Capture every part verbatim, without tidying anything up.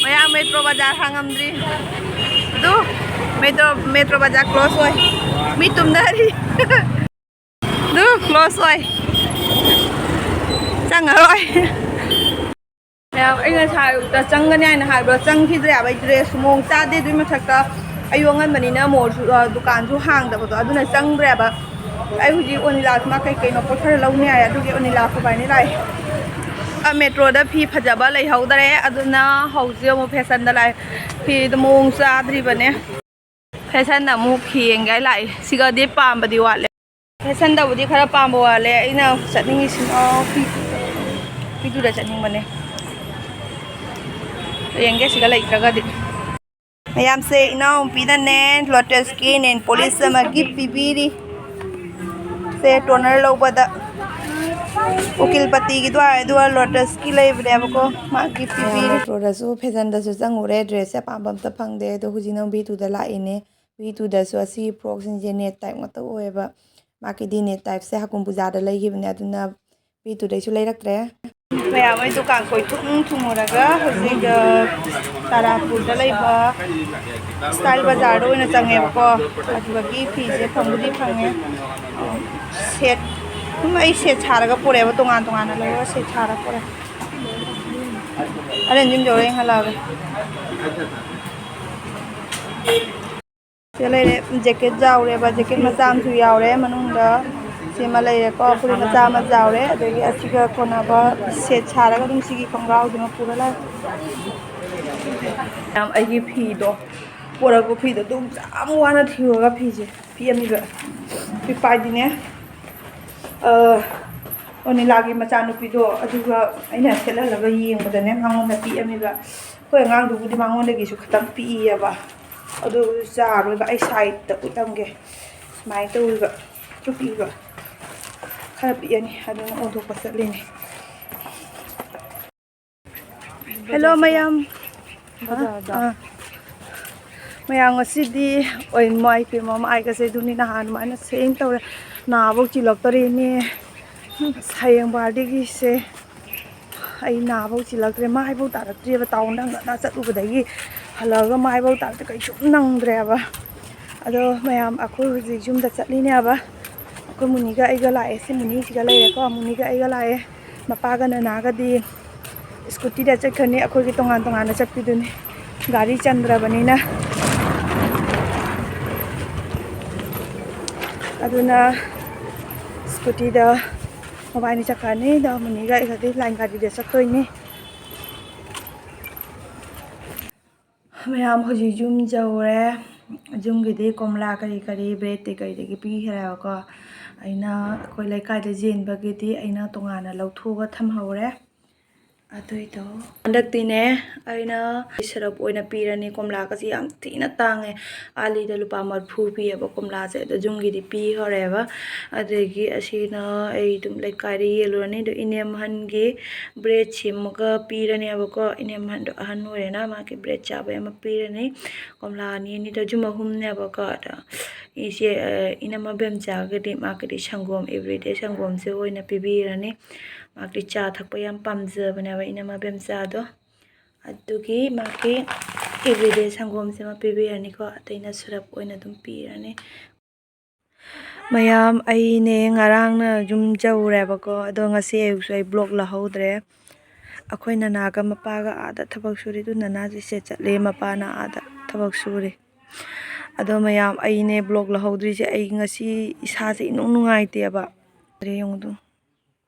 ꯃꯌꯥꯝ ꯃꯦꯇ꯭ꯔꯣ ꯕꯖꯥꯔ ꯍꯥꯡꯉꯝꯗ꯭ꯔꯤ꯫ ꯑꯗꯨ ꯃꯦꯇ꯭ꯔꯣ, ꯃꯦꯇ꯭ꯔꯣ ꯕꯖꯥꯔ ꯀ꯭ꯂꯣꯁ ꯑꯣꯏ꯫ ꯃꯤ ꯇꯨꯝꯅꯔꯤ꯫ ꯑꯗꯨ ꯀ꯭ꯂꯣꯁ ꯑꯣꯏ꯫ ꯆꯪꯉꯔꯣꯏ꯫ ꯃꯌꯥꯝ, ꯑꯩ ꯉꯁꯥꯏ ꯑꯌꯨꯛꯇ ꯆꯪꯒꯅꯤ ꯍꯥꯏꯅ ꯍꯥꯏꯕ꯭ꯔꯣ? ꯆꯪꯈꯤꯗ꯭ꯔꯦ ꯍꯥꯏꯕ꯫ ꯑꯩ ꯗ꯭ꯔꯦꯁꯁꯨ ꯃꯑꯣꯡ ꯆꯥꯗꯦ꯫ ꯑꯗꯨꯏ ꯃꯊꯛꯇ ꯑꯌꯨꯛ ꯑꯉꯟꯕꯅꯤꯅ ꯃꯣꯜꯁꯨ, ꯑ, ꯗꯨꯀꯥꯟꯁꯨ ꯍꯥꯡꯗꯕꯗꯣ, ꯑꯗꯨꯅ ꯆꯪꯗ꯭ꯔꯦꯕ꯫ ꯑꯩ ꯍꯧꯖꯤꯛ ꯑꯣꯅꯤꯂꯥꯁ ꯃꯥ ꯀꯩ ꯀꯩꯅꯣ ꯄꯣꯠ ꯈꯔ ꯂꯧꯅꯤ ꯍꯥꯏ, ꯑꯗꯨꯒꯤ ꯑꯣꯅꯤꯂꯥꯁ ꯈꯣꯏꯕꯥꯅꯤ ꯂꯥꯛꯑꯦ꯫ ꯑ, ꯃꯦꯇ꯭ꯔꯣꯗ ꯐꯤ ꯐꯖꯕ ꯂꯩꯍꯧꯗꯔꯦ, ꯑꯗꯨꯅ ꯍꯧꯖꯤꯛ ꯑꯃꯨꯛ ꯐꯦꯁꯟꯗ ꯂꯥꯛꯑꯦ꯫ ꯐꯤꯗꯣ ꯃꯑꯣꯡ ꯆꯥꯗ꯭ꯔꯤꯕꯅꯦ꯫ ꯐꯦꯁꯟꯗ ꯑꯃꯨꯛ ꯐꯤ ꯌꯦꯡꯒꯦ ꯂꯥꯛꯑꯦ꯫ ꯁꯤꯒꯗꯤ ꯄꯥꯝꯕꯗꯤ ꯋꯥꯠꯂꯦ꯫ ꯐꯦꯁꯟꯗꯕꯨꯗꯤ ꯈꯔ ꯄꯥꯝꯕ ꯋꯥꯠꯂꯦ꯫ ꯑꯩꯅ ꯆꯠꯅꯤꯡꯉꯤꯁꯤꯅ ꯐꯤ, ꯐꯤꯗꯨꯗ ꯆꯠꯅꯤꯡꯕꯅꯦ꯫ ꯌꯦꯡꯒꯦ ꯁꯤꯒ ꯂꯩꯇ꯭ꯔꯒꯗꯤ꯫ ꯃꯌꯥꯝꯁꯦ ꯏꯅꯥꯎꯅꯨꯄꯤꯅꯅꯦ ꯂꯣꯇꯁꯀꯤ ꯅꯦꯜ ꯄꯣꯂꯤꯁ ꯑꯃ ꯒꯤꯐ ꯄꯤꯕꯤꯔꯤ꯫ ꯁꯦ ꯇꯣꯅꯔ ꯂꯧꯕꯗ ꯎꯀꯤꯜ ꯄꯇꯤꯒꯤꯗꯣ ꯍꯥꯏ, ꯑꯗꯨꯒ ꯂꯣꯇꯁꯀꯤ ꯂꯩꯕꯅꯦꯕꯀꯣ, ꯃꯥ ꯒꯤꯐ ꯄꯤꯕꯤꯔꯤ꯫ ꯃꯦꯇ꯭ꯔꯣꯗꯁꯨ ꯐꯦꯁꯟꯗꯁꯨ ꯆꯪꯉꯨꯔꯦ, ꯗ꯭ꯔꯦꯁꯁꯦ ꯑꯄꯥꯝꯕ ꯑꯝꯇ ꯐꯪꯗꯦ꯫ ꯑꯗꯣ ꯍꯧꯖꯤꯛꯅ ꯚꯤ ꯇꯨꯗ ꯂꯥꯛꯏꯅꯦ꯫ ꯚꯤ ꯇꯨꯗꯁꯨ ꯑꯁꯤꯒꯤ ꯐ꯭ꯔꯣꯛꯁꯤꯡꯁꯦ ꯅꯦꯠ ꯇꯥꯏꯞ ꯉꯥꯛꯇ ꯑꯣꯏꯌꯦꯕ꯫ ꯃꯥꯒꯤꯗꯤ ꯅꯦꯠ ꯇꯥꯏꯞꯁꯦ ꯍꯀꯨꯝ ꯄꯨꯖꯥꯗ ꯂꯩꯈꯤꯕꯅꯦ, ꯑꯗꯨꯅ ꯚꯤ ꯇꯨꯗꯩꯁꯨ ꯂꯩꯔꯛꯇ꯭ꯔꯦ꯫ ꯃꯌꯥꯝ ꯑꯩ ꯗꯨꯀꯥꯟ ꯀꯣꯏꯊꯨꯡ ꯊꯨꯡꯉꯨꯔꯒ ꯍꯧꯖꯤꯛ, ꯑ, ꯇꯥꯔꯥꯄꯨꯔꯗ ꯂꯩꯕ ꯁ꯭ꯇꯥꯏꯜ ꯕꯖꯥꯔꯗ ꯑꯣꯏꯅ ꯆꯪꯉꯦꯕꯀꯣ꯫ ꯑꯗꯨꯗꯒꯤ ꯐꯤꯁꯦ ꯐꯪꯕꯨꯗꯤ ꯐꯪꯉꯦ꯫ ꯁꯦꯠ, ꯑꯗꯨꯝ ꯑꯩ ꯁꯦꯠ ꯁꯥꯔꯒ ꯄꯨꯔꯛꯑꯦꯕ, ꯇꯣꯉꯥꯟ ꯇꯣꯉꯥꯟꯅ ꯂꯧꯔꯒ ꯁꯦꯠ ꯁꯥꯔꯒ ꯄꯨꯔꯛꯑꯦ꯫ ꯑꯔꯦꯟꯖꯤꯝ ꯖꯧꯔꯦ ꯍꯜꯂꯛꯑꯒ꯫ ꯁꯤꯗ ꯂꯩꯔꯦ, ꯖꯦꯀꯦꯠ ꯌꯥꯎꯔꯦꯕ, ꯖꯦꯀꯦꯠ ꯃꯆꯥ ꯑꯃꯁꯨ ꯌꯥꯎꯔꯦ ꯃꯅꯨꯡꯗ꯫ ꯁꯤꯃ ꯂꯩꯔꯦꯀꯣ, ꯐꯨꯔꯤꯠ ꯃꯆꯥ ꯑꯃ ꯌꯥꯎꯔꯦ, ꯑꯗꯒꯤ ꯑꯁꯤꯒ ꯀꯣꯟꯅꯕ ꯁꯦꯠ ꯁꯥꯔꯒ ꯑꯗꯨꯝ ꯁꯤꯒꯤ ꯈꯣꯡꯒ꯭ꯔꯥꯎꯁꯤꯃ ꯄꯨꯔ ꯂꯥꯛꯑꯦ꯫ ꯃꯌꯥꯝ, ꯑꯩꯒꯤ ꯐꯤꯗꯣ, ꯄꯣꯔꯛꯄ ꯐꯤꯗꯣ ꯑꯗꯨꯝ ꯌꯥꯝ ꯋꯥꯅ ꯊꯤꯔꯨꯔꯒ ꯐꯤꯁꯦ ꯄꯤꯛꯑꯝꯃꯤꯕ꯫ ꯄꯤꯛꯄ ꯍꯥꯏꯗꯤꯅꯦ, ꯑ, ꯑꯣꯅꯤꯂꯥꯒꯤ ꯃꯆꯥꯅꯨꯄꯤꯗꯣ, ꯑꯗꯨꯒ ꯑꯩꯅ ꯁꯦꯠꯍꯜꯂꯒ ꯌꯦꯡꯕꯗꯅꯦ, ꯃꯉꯣꯟꯗ ꯄꯤꯛꯑꯝꯃꯤꯕ꯫ ꯑꯩꯈꯣꯏ ꯑꯉꯥꯡꯗꯨꯕꯨꯗꯤ ꯃꯉꯣꯟꯗꯒꯤꯁꯨ ꯈꯤꯇꯪ ꯄꯤꯛꯏꯑꯕ꯫ ꯑꯗꯨ ꯆꯥꯔꯣꯏꯕ, ꯑꯩ ꯁꯥꯏꯗꯇ ꯎꯠꯂꯝꯒꯦ꯫ ꯁꯨꯃꯥꯏꯅ ꯇꯧꯔꯤꯕ, ꯄꯤꯛꯏꯕ꯫ ꯈꯔ ꯄꯤꯛꯑꯅꯤ, ꯑꯗꯨꯅ ꯑꯣꯟꯊꯣꯛꯄ ꯆꯠꯂꯤꯅꯦ꯫ ꯍꯦꯜꯂꯣ ꯃꯌꯥꯝ꯫ ꯕꯖꯥꯔꯗ꯫ ꯑꯥ꯫ ꯃꯌꯥꯝ ꯉꯁꯤꯗꯤ ꯑꯣꯏ ꯃꯥꯏ ꯄꯦꯝꯃ ꯃꯥꯏꯒꯁꯦ ꯑꯗꯨꯅꯤ ꯅꯍꯥꯟ ꯑꯗꯨꯃꯥꯏꯅ ꯁꯦꯡ ꯇꯧꯔꯦ꯫ ꯅꯥꯕꯧ ꯆꯤꯜꯂꯛꯇꯣꯔꯤꯅꯦ꯫ ꯑꯁ, ꯍꯌꯦꯡ ꯕꯥꯔꯗꯦꯒꯤꯁꯦ ꯑꯩ ꯅꯥꯐꯧ ꯆꯤꯜꯂꯛꯇ꯭ꯔꯦ, ꯃꯥꯏꯐꯧ ꯇꯥꯔꯛꯇ꯭ꯔꯦꯕ꯫ ꯇꯥꯎꯟꯗ ꯉꯟꯅ ꯆꯠꯂꯨꯕꯗꯒꯤ ꯍꯜꯂꯛꯑꯒ ꯃꯥꯏꯐꯧ ꯇꯥꯔꯛꯇ꯭ꯔꯦ, ꯀꯩꯁꯨꯝ ꯅꯪꯗ꯭ꯔꯦꯕ꯫ ꯑꯗꯣ ꯃꯌꯥꯝ, ꯑꯩꯈꯣꯏ ꯍꯧꯖꯤꯛ ꯌꯨꯝꯗ ꯆꯠꯂꯤꯅꯦꯕ꯫ ꯑꯩꯈꯣꯏ ꯃꯨꯅꯤꯒ ꯑꯩꯒ ꯂꯥꯛꯑꯦ꯫ ꯁꯤ ꯃꯨꯅꯤꯁꯤꯒ ꯂꯩꯔꯦꯀꯣ꯫ ꯃꯨꯅꯤꯒ ꯑꯩꯒ ꯂꯥꯛꯑꯦ꯫ ꯃꯄꯥꯒ ꯅꯅꯥꯒꯗꯤ ꯁ꯭ꯀꯨꯇꯤꯗ ꯆꯠꯈ꯭ꯔꯅꯤ꯫ ꯑꯩꯈꯣꯏꯒꯤ ꯇꯣꯉꯥꯟ ꯇꯣꯉꯥꯟꯅ ꯆꯠꯄꯤꯗꯨꯅꯤ, ꯒꯥꯔꯤ ꯆꯟꯗ꯭ꯔꯕꯅꯤꯅ꯫ ꯑꯗꯨꯅ ꯁ꯭ꯀꯨꯇꯤꯗ ꯃꯕꯥꯅꯤ ꯆꯠꯈ꯭ꯔꯅꯤ꯫ ꯑꯗꯣ ꯃꯨꯅꯤꯒ ꯑꯩꯒꯗꯤ ꯂꯥꯏꯟ ꯒꯥꯔꯤꯗ ꯆꯠꯇꯣꯏꯅꯤ꯫ ꯃꯌꯥꯝ, ꯍꯧꯖꯤꯛ ꯌꯨꯝ ꯌꯧꯔꯦ꯫ ꯌꯨꯝꯒꯤꯗꯤ ꯀꯣꯝꯂꯥ ꯀꯔꯤ ꯀꯔꯤ, ꯕ꯭ꯔꯦꯗꯇꯤ ꯀꯔꯤꯗꯒꯤ ꯄꯤꯈ꯭ꯔꯦꯕꯀꯣ꯫ ꯑꯩꯅ ꯑꯩꯈꯣꯏ ꯂꯩꯀꯥꯏꯗ ꯌꯦꯟꯕꯒꯤꯗꯤ ꯑꯩꯅ ꯇꯣꯉꯥꯟꯅ ꯂꯧꯊꯣꯛꯑꯒ ꯊꯝꯍꯧꯔꯦ꯫ ꯑꯗꯨꯏꯗꯣ ꯍꯟꯗꯛꯇꯤꯅꯦ, ꯑꯩꯅ ꯁꯔꯞ ꯑꯣꯏꯅ ꯄꯤꯔꯅꯤ꯫ ꯀꯣꯝꯂꯥꯒꯁꯦ ꯌꯥꯝ ꯊꯤꯅ ꯇꯥꯡꯉꯦ꯫ ꯑꯥꯂꯤꯗ ꯂꯨꯄꯥ ꯃꯔꯤꯐꯨ ꯄꯤꯌꯦꯕ ꯀꯣꯝꯂꯥꯁꯦ꯫ ꯑꯗꯣ ꯌꯨꯝꯒꯤꯗꯤ ꯄꯤꯈ꯭ꯔꯦꯕ꯫ ꯑꯗꯒꯤ ꯑꯁꯤꯅ ꯑꯩ ꯑꯗꯨꯝ ꯂꯩꯀꯥꯏꯗ ꯌꯦꯜꯂꯨꯔꯅꯤ꯫ ꯑꯗꯣ ꯏꯅꯦꯝ ꯑꯍꯟꯒꯤ ꯕ꯭ꯔꯦꯗ ꯁꯦꯝꯃꯒ ꯄꯤꯔꯅꯦꯕꯀꯣ꯫ ꯏꯅꯦꯝ ꯑꯍꯟꯗꯣ ꯑꯍꯟ ꯑꯣꯏꯔꯦꯅ, ꯃꯥꯒꯤ ꯕ꯭ꯔꯦꯗ ꯆꯥꯕꯩ ꯑꯃ ꯄꯤꯔꯅꯤ꯫ ꯀꯣꯝꯂꯥ ꯑꯅꯤ ꯑꯅꯤꯗ ꯌꯨꯝ ꯑꯍꯨꯝꯅꯦꯕꯀꯣ꯫ ꯑꯗ ꯏꯆꯦ, ꯑ, ꯏꯅꯝꯃ ꯕꯦꯝꯆꯥꯒꯗꯤ ꯃꯥꯒꯤꯗꯤ ꯁꯪꯒꯣꯝ, ꯑꯦꯕ꯭ꯔꯤꯗꯦ ꯁꯪꯒꯣꯝꯁꯦ ꯑꯣꯏꯅ ꯄꯤꯕꯤꯔꯅꯤ꯫ ꯃꯥꯒꯤ ꯆꯥ ꯊꯛꯄ ꯌꯥꯝ ꯄꯥꯝꯖꯕꯅꯦꯕ ꯏꯅꯝꯃ ꯕꯦꯝꯆꯥꯗꯣ꯫ ꯑꯗꯨꯒꯤ ꯃꯥꯒꯤ ꯑꯦꯕ꯭ꯔꯤꯗꯦ ꯁꯪꯒꯣꯝꯁꯤꯃ ꯄꯤꯕꯤꯔꯅꯤꯀꯣ꯫ ꯑꯇꯩꯅ ꯁꯔꯞ ꯑꯣꯏꯅ ꯑꯗꯨꯝ ꯄꯤꯔꯅꯤ꯫ ꯃꯌꯥꯝ, ꯑꯩꯅꯦ ꯉꯔꯥꯡꯅ ꯌꯨꯝ ꯌꯧꯔꯦꯕꯀꯣ꯫ ꯑꯗꯣ ꯉꯁꯤ ꯑꯌꯨꯛꯁꯨ ꯑꯩ ꯕ꯭ꯂꯣꯛ ꯂꯧꯍꯧꯗ꯭ꯔꯦ꯫ ꯑꯩꯈꯣꯏ ꯅꯅꯥꯒ ꯃꯄꯥꯒ ꯑꯥꯗ ꯊꯕꯛ ꯁꯨꯔꯤ꯫ ꯑꯗꯨ ꯅꯅꯥꯁꯦ ꯁꯦꯠ ꯆꯠꯂꯦ, ꯃꯄꯥꯅ ꯑꯥꯗ ꯊꯕꯛ ꯁꯨꯔꯤ꯫ ꯑꯗꯣ ꯃꯌꯥꯝ, ꯑꯩꯅꯦ ꯕ꯭ꯂꯣꯛ ꯂꯧꯍꯧꯗ꯭ꯔꯤꯁꯦ, ꯑꯩ ꯉꯁꯤ ꯏꯁꯥꯁꯦ ꯏꯅꯨꯡ ꯅꯨꯡꯉꯥꯏꯇꯦꯕ꯫ ꯑꯗꯩ ꯌꯦꯡꯉꯨꯗꯣ,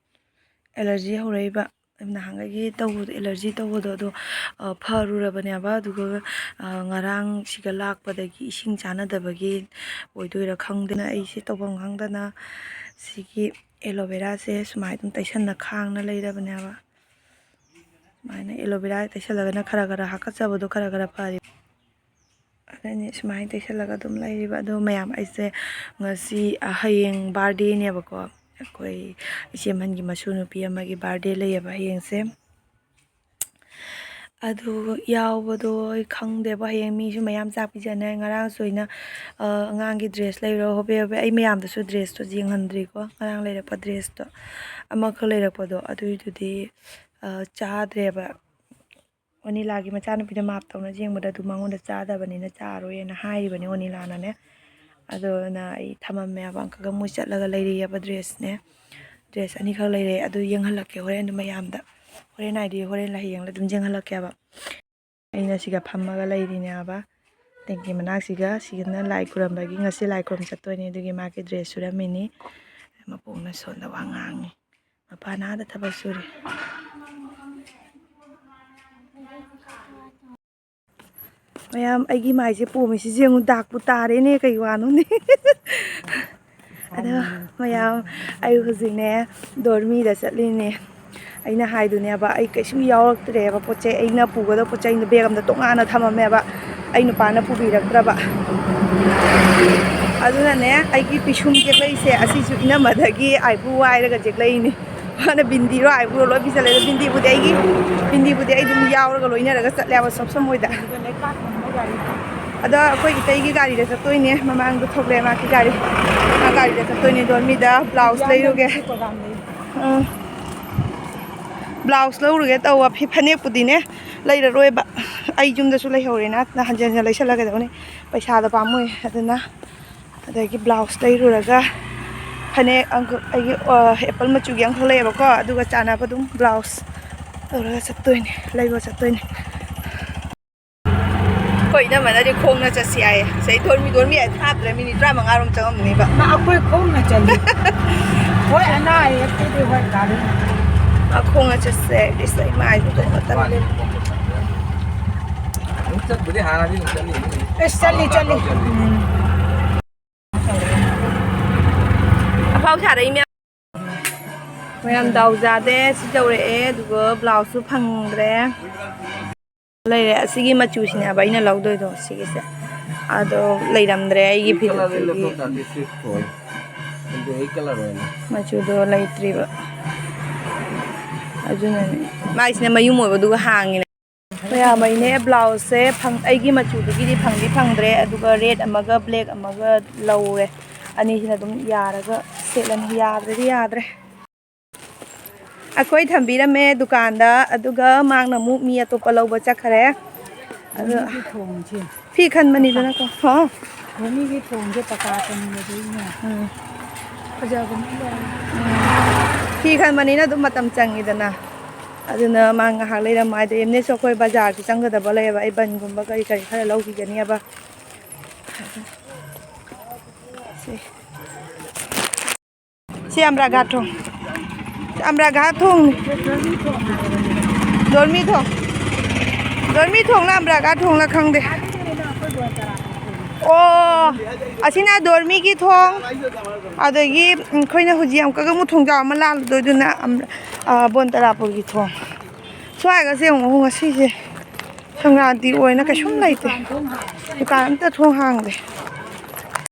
ꯑꯦꯂꯔꯖꯤ ꯍꯧꯔꯛꯏꯕ꯫ ꯅꯍꯥꯟꯈꯩꯒꯤ ꯇꯧꯕꯗꯣ, ꯑꯦꯂꯔꯖꯤ ꯇꯧꯕꯗꯣ, ꯑꯗꯣ, ꯑ, ꯐꯔꯨꯔꯕꯅꯦꯕ꯫ ꯑꯗꯨꯒ, ꯑ, ꯉꯔꯥꯡ ꯁꯤꯒ ꯂꯥꯛꯄꯗꯒꯤ ꯏꯁꯤꯡ ꯆꯥꯟꯅꯗꯕꯒꯤ ꯑꯣꯏꯗꯣꯏꯔꯥ ꯈꯪꯗꯦꯅ, ꯑꯩꯁꯦ ꯇꯧꯐꯝ ꯈꯪꯗꯅ ꯁꯤꯒꯤ ꯑꯦꯂꯣꯚꯦꯔꯥꯁꯦ ꯁꯨꯃꯥꯏꯅ ꯑꯗꯨꯝ ꯇꯩꯁꯟꯅ ꯈꯥꯡꯅ ꯂꯩꯔꯕꯅꯦꯕ꯫ ꯁꯨꯃꯥꯏꯅ ꯑꯦꯂꯣꯚꯦꯔꯥ ꯇꯩꯁꯜꯂꯒꯅ ꯈꯔ ꯈꯔ ꯍꯥꯀꯠꯆꯕꯗꯣ ꯈꯔ ꯈꯔ ꯐꯔꯦ꯫ ꯑꯗꯨꯅꯤ ꯁꯨꯃꯥꯏꯅ ꯇꯩꯁꯜꯂꯒ ꯑꯗꯨꯝ ꯂꯩꯔꯤꯕ꯫ ꯑꯗꯣ ꯃꯌꯥꯝ, ꯑꯩꯁꯦ ꯉꯁꯤ, ꯑ, ꯍꯌꯦꯡ ꯕꯥꯔꯗꯦꯅꯦꯕꯀꯣ꯫ ꯑꯩꯈꯣꯏ ꯏꯆꯦ ꯑꯍꯟꯒꯤ ꯃꯁꯨ ꯅꯨꯄꯤ ꯑꯃꯒꯤ ꯕꯥꯔꯗꯦ ꯂꯩꯌꯦꯕ ꯍꯌꯦꯡꯁꯦ꯫ ꯑꯗꯨ ꯌꯥꯎꯕꯗꯣ ꯑꯩ ꯈꯪꯗꯦꯕ꯫ ꯍꯌꯦꯡ ꯃꯤꯁꯨ ꯃꯌꯥꯝ ꯆꯥꯛ ꯄꯤꯖꯅꯤ꯫ ꯉꯔꯥꯡꯁꯨ ꯑꯩꯅ, ꯑ, ꯑꯉꯥꯡꯒꯤ ꯗ꯭ꯔꯦꯁ ꯂꯩꯔꯣ ꯍꯣꯕꯦ ꯍꯣꯕꯦ꯫ ꯑꯩ ꯃꯌꯥꯝꯗꯁꯨ ꯗ꯭ꯔꯦꯁꯇꯣ ꯌꯦꯡꯍꯟꯗ꯭ꯔꯤꯀꯣ꯫ ꯉꯔꯥꯡ ꯂꯩꯔꯛꯄ ꯗ꯭ꯔꯦꯁꯇꯣ ꯑꯃꯈꯛ ꯂꯩꯔꯛꯄꯗꯣ, ꯑꯗꯨꯏꯗꯨꯗꯤ ꯑ, ꯆꯥꯗ꯭ꯔꯦꯕ꯫ ꯑꯣꯅꯤꯂꯥꯒꯤ ꯃꯆꯥꯅꯨꯄꯤꯗ ꯃꯥꯞ ꯇꯧꯅ ꯌꯦꯡꯕꯗ ꯑꯗꯨ ꯃꯉꯣꯟꯗ ꯆꯥꯗꯕꯅꯤꯅ ꯆꯥꯔꯣꯏꯅ ꯍꯥꯏꯔꯤꯕꯅꯤ ꯑꯣꯅꯤꯂꯥꯅꯅꯦ꯫ ꯑꯗꯨꯅ ꯑꯩ ꯊꯝꯃꯝꯃꯦꯕ uncle ꯒ ꯃꯣꯏ ꯆꯠꯂꯒ ꯂꯩꯔꯤꯑꯕ dress ꯅꯦ꯫ Dress ꯑꯅꯤꯈꯛ ꯂꯩꯔꯦ, ꯑꯗꯨ ꯌꯦꯡꯍꯜꯂꯛꯀꯦ ꯍꯣꯔꯦꯟ ꯑꯗꯨ ꯃꯌꯥꯝꯗ꯫ ꯍꯣꯔꯦꯟ ꯍꯥꯏꯗꯤ ꯍꯣꯔꯦꯟ ꯍꯌꯦꯡꯂ ꯑꯗꯨꯝ ꯌꯦꯡꯍꯜꯂꯛꯀꯦꯕ꯫ ꯑꯩꯅ ꯁꯤꯒ ꯐꯝꯃꯒ ꯂꯩꯔꯤꯅꯦꯕ꯫ ꯇꯦꯡꯀꯤ ꯃꯅꯥꯛꯁꯤꯒ, ꯁꯤꯒꯅ ꯂꯥꯏ ꯈꯨꯔꯝꯕꯒꯤ, ꯉꯁꯤ ꯂꯥꯏ ꯈꯨꯔꯝ ꯆꯠꯇꯣꯏꯅꯦ, ꯑꯗꯨꯒꯤ ꯃꯥꯒꯤ dress ꯁꯨꯔꯝꯃꯤꯅꯤ꯫ ꯃꯄꯨꯅ ꯁꯣꯝꯗ ꯋꯥ ꯉꯥꯡꯉꯤ꯫ ꯃꯄꯥꯅ ꯑꯥꯗ ꯊꯕꯛ ꯁꯨꯔꯤ꯫ ꯃꯌꯥꯝ, ꯑꯩꯒꯤ ꯃꯥꯏꯁꯦ ꯄꯣꯝꯃꯤꯁꯤ ꯌꯦꯡꯉꯨ, ꯗꯥꯛꯄꯨ ꯇꯥꯔꯦꯅꯦ, ꯀꯩ ꯋꯥꯅꯣꯅꯦ꯫ ꯑꯗꯣ ꯃꯌꯥꯝ, ꯑꯩ ꯍꯧꯖꯤꯛꯅꯦ ꯗꯣꯔꯃꯤꯗ ꯆꯠꯂꯤꯅꯦ꯫ ꯑꯩꯅ ꯍꯥꯏꯗꯨꯅꯦꯕ, ꯑꯩ ꯀꯩꯁꯨꯝ ꯌꯥꯎꯔꯛꯇ꯭ꯔꯦꯕ ꯄꯣꯠ ꯆꯩ꯫ ꯑꯩꯅ ꯄꯨꯒꯗꯕ ꯄꯣꯠ ꯆꯩ ꯑꯩꯅ bag ꯑꯝꯗ ꯇꯣꯉꯥꯟꯅ ꯊꯝꯃꯝꯃꯦꯕ꯫ ꯑꯩ ꯅꯨꯄꯥꯅ ꯄꯨꯕꯤꯔꯛꯇ꯭ꯔꯕ꯫ ꯑꯗꯨꯅꯅꯦ, ꯑꯩꯒꯤ ꯄꯤꯁꯨꯝ ꯌꯦꯛꯂꯛꯏꯁꯦ ꯑꯁꯤꯁꯨ ꯏꯅꯝꯃꯗꯒꯤ eyebrow ꯋꯥꯏꯔꯒ ꯌꯦꯛꯂꯛꯏꯅꯦ꯫ ꯃꯥꯅ ꯕꯤꯟꯗꯤꯔꯣ eyebrow ꯂꯣꯏ ꯄꯤꯁꯜꯂꯦ꯫ ꯑꯗꯣ ꯕꯤꯟꯗꯤꯕꯨꯗꯤ ꯑꯩꯒꯤ, ꯕꯤꯟꯗꯤꯕꯨꯗꯤ ꯑꯩ ꯑꯗꯨꯝ ꯌꯥꯎꯔꯒ ꯂꯣꯏꯅꯔꯒ ꯆꯠꯂꯦꯕ ꯁꯣꯞ ꯁꯝ ꯍꯣꯏꯗ꯫ ꯑꯗꯣ ꯑꯩꯈꯣꯏ ꯏꯇꯩꯒꯤ ꯒꯥꯔꯤꯗ ꯆꯠꯇꯣꯏꯅꯦ, ꯃꯃꯥꯡꯗ ꯊꯣꯛꯂꯛꯑꯦ ꯃꯥꯒꯤ ꯒꯥꯔꯤ꯫ ꯃꯥ ꯒꯥꯔꯤꯗ ꯆꯠꯇꯣꯏꯅꯦ꯫ ꯗꯣꯔꯃꯤꯗ blouse ꯂꯩꯔꯨꯒꯦ꯫ ꯎꯝ꯫ Blouse ꯂꯧꯔꯨꯒꯦ ꯇꯧꯕ, ꯐꯤ-, ꯐꯅꯦꯛꯄꯨꯗꯤꯅꯦ ꯂꯩꯔꯔꯣꯏꯕ꯫ ꯑꯩ ꯌꯨꯝꯗꯁꯨ ꯂꯩꯍꯧꯔꯦꯅ, ꯍꯟꯖꯟ ꯍꯟꯖꯟ ꯂꯩꯁꯜꯂꯒ ꯀꯩꯗꯧꯅꯤ? ꯄꯩꯁꯥꯗꯣ ꯄꯥꯝꯃꯨꯏ꯫ ꯑꯗꯨꯅ ꯑꯗꯒꯤ blouse ꯂꯩꯔꯨꯔꯒ ꯐꯅꯦꯛ ꯑꯪꯀ-, ꯑꯩꯒꯤ, ꯑ, apple ꯃꯆꯨꯒꯤ ꯑꯃꯈꯛ ꯂꯩꯌꯦꯕꯀꯣ, ꯑꯗꯨꯒ ꯆꯥꯟꯅꯕ ꯑꯗꯨꯝ blouse ꯇꯧꯔꯒ ꯆꯠꯇꯣꯏꯅꯦ, ꯂꯩꯕ ꯆꯠꯇꯣꯏꯅꯦ꯫ ꯑꯩꯈꯣꯏ ꯏꯅꯝꯃꯅꯗꯤ ꯈꯣꯡꯅ ꯆꯠꯁꯤ ꯍꯥꯏꯌꯦ꯫ ꯁꯤꯗꯩ ꯗꯣꯔꯃꯤ, ꯗꯣꯔꯃꯤ ꯍꯥꯏ ꯊꯥꯞꯇ꯭ꯔꯦ, minute ꯇꯔꯥꯃꯉꯥꯔꯣꯝ ꯆꯪꯉꯝꯅꯤꯕ꯫ ꯃꯥ ꯑꯩꯈꯣꯏ ꯈꯣꯡꯅ ꯆꯠꯂꯤ꯫ ꯍꯣꯏ, ꯑꯅꯥ ꯑꯌꯦꯛꯀꯤꯗꯤ ꯍꯣꯏ ꯒꯥꯔꯤ꯫ ꯃꯥ ꯈꯣꯡꯅ ꯆꯠꯁꯦ ꯍꯥꯏꯕꯗꯤ ꯁꯤꯗꯩ ꯃꯥꯏꯗꯨ ꯇꯣꯡꯕ ꯇꯜꯂꯦ꯫ ꯑꯗꯨꯝ ꯆꯠꯄꯨꯗꯤ ꯍꯥꯟꯅꯗꯤ ꯑꯗꯨꯝ ꯆꯠꯂꯤ꯫ ꯑꯦꯁ, ꯆꯠꯂꯤ, ꯆꯠꯂꯤ꯫ ꯎꯝ꯫ ꯑꯐꯥꯎ ꯁꯥꯔꯛꯏ ꯃꯌꯥꯝ꯫ ꯃꯌꯥꯝ ꯗꯥꯎ ꯌꯥꯗꯦ꯫ ꯁꯤ ꯇꯧꯔꯛꯑꯦ, ꯑꯗꯨꯒ blouse ꯁꯨ ꯐꯪꯗ꯭ꯔꯦ꯫ ꯂꯩꯔꯦ꯫ ꯑꯁꯤꯒꯤ ꯃꯆꯨꯁꯤꯅꯦꯕ ꯑꯩꯅ ꯂꯧꯗꯣꯏꯗꯣ, ꯁꯤꯒꯤꯁꯦ꯫ ꯑꯗꯣ ꯂꯩꯔꯝꯗ꯭ꯔꯦ ꯑꯩꯒꯤ ꯐꯤꯗꯨꯗꯒꯤ꯫ ꯃꯆꯨꯗꯣ ꯂꯩꯇ꯭ꯔꯤꯕ꯫ ꯑꯗꯨꯅꯅꯦ꯫ ꯃꯥꯏꯁꯤꯅ ꯃꯌꯨꯝ ꯑꯣꯏꯕꯗꯨꯒ ꯍꯥꯡꯉꯤꯅꯦ꯫ ꯃꯌꯥꯝ ꯑꯩꯅꯦ blouse ꯁꯦ ꯐꯪ-, ꯑꯩꯒꯤ ꯃꯆꯨꯗꯨꯒꯤꯗꯤ ꯐꯪꯗꯤ ꯐꯪꯗ꯭ꯔꯦ, ꯑꯗꯨꯒ red ꯑꯃꯒ black ꯑꯃꯒ ꯂꯧꯔꯦ꯫ ꯑꯅꯤꯁꯤꯅ ꯑꯗꯨꯝ ꯌꯥꯔꯒ ꯁꯦꯠꯂꯅꯤ, ꯌꯥꯗ꯭ꯔꯗꯤ ꯌꯥꯗ꯭ꯔꯦ꯫ ꯑꯩꯈꯣꯏ ꯊꯝꯕꯤꯔꯝꯃꯦ ꯗꯨꯀꯥꯟꯗ, ꯑꯗꯨꯒ ꯃꯥꯡꯅ ꯑꯃꯨꯛ ꯃꯤ ꯑꯇꯣꯞꯄ ꯂꯧꯕ ꯆꯠꯈ꯭ꯔꯦ꯫ ꯑꯗꯣ ꯊꯣꯡꯁꯦ, ꯐꯤ ꯈꯟꯕꯅꯤꯗꯅꯀꯣ꯫ ꯍꯥ? ꯃꯤꯒꯤ ꯊꯣꯡꯁꯦ ꯄꯀꯥ ꯆꯟꯕꯗꯩꯅꯦ꯫ ꯎꯝ꯫ ꯐꯖꯕꯅꯤ ꯂꯣꯏꯔꯦ꯫ ꯎꯝ꯫ ꯐꯤ ꯈꯟꯕꯅꯤꯅ ꯑꯗꯨꯝ ꯃꯇꯝ ꯆꯪꯉꯤꯗꯅ꯫ ꯑꯗꯨꯅ ꯃꯥ ꯉꯥꯏꯍꯥꯛ ꯂꯩꯔꯝꯃꯣ ꯍꯥꯏꯗꯤ, ꯑꯦꯝꯅꯦꯁꯨ ꯑꯩꯈꯣꯏ ꯕꯖꯥꯔꯁꯨ ꯆꯪꯒꯗꯕ ꯂꯩꯌꯦꯕ, ꯑꯩ ꯕꯟꯒꯨꯝꯕ ꯀꯔꯤ ꯀꯔꯤ ꯈꯔ ꯂꯧꯈꯤꯒꯅꯦꯕ꯫ ꯁꯤ꯫ ꯁꯤ ꯑꯃꯔꯥꯒꯥ ꯊꯣꯡ꯫ ꯑꯃꯔꯥꯒꯥ ꯊꯣꯡꯅꯤ꯫ ꯗꯣꯔꯃꯤ ꯊꯣꯡ꯫ ꯗꯣꯔꯃꯤ ꯊꯣꯡꯂ ꯑꯃꯔꯥꯒꯥ ꯊꯣꯡꯂ ꯈꯪꯗꯦ꯫ ꯑꯣ, ꯑꯁꯤꯅ ꯗꯣꯔꯃꯤꯒꯤ ꯊꯣꯡ꯫ ꯑꯗꯒꯤ ꯑꯩꯈꯣꯏꯅ ꯍꯧꯖꯤꯛ ꯑꯃꯨꯛꯀꯒ ꯑꯃꯨꯛ ꯊꯣꯡꯖꯥꯎ ꯑꯃ ꯂꯥꯜꯂꯨꯗꯣꯏꯗꯨꯅ ꯑꯝ-, ꯑ, ꯕꯣꯟꯇꯔꯥꯄꯨꯔꯒꯤ ꯊꯣꯡ꯫ ꯁ꯭ꯋꯥꯏꯒꯁꯦ ꯑꯃꯨꯛ ꯉꯁꯤꯁꯦ ꯁꯪꯀ꯭ꯔꯥꯟꯇꯤ ꯑꯣꯏꯅ ꯀꯩꯁꯨꯝ ꯂꯩꯇꯦ꯫ ꯗꯨꯀꯥꯟ ꯑꯝꯇ ꯊꯣꯡ ꯍꯥꯡꯗꯦ꯫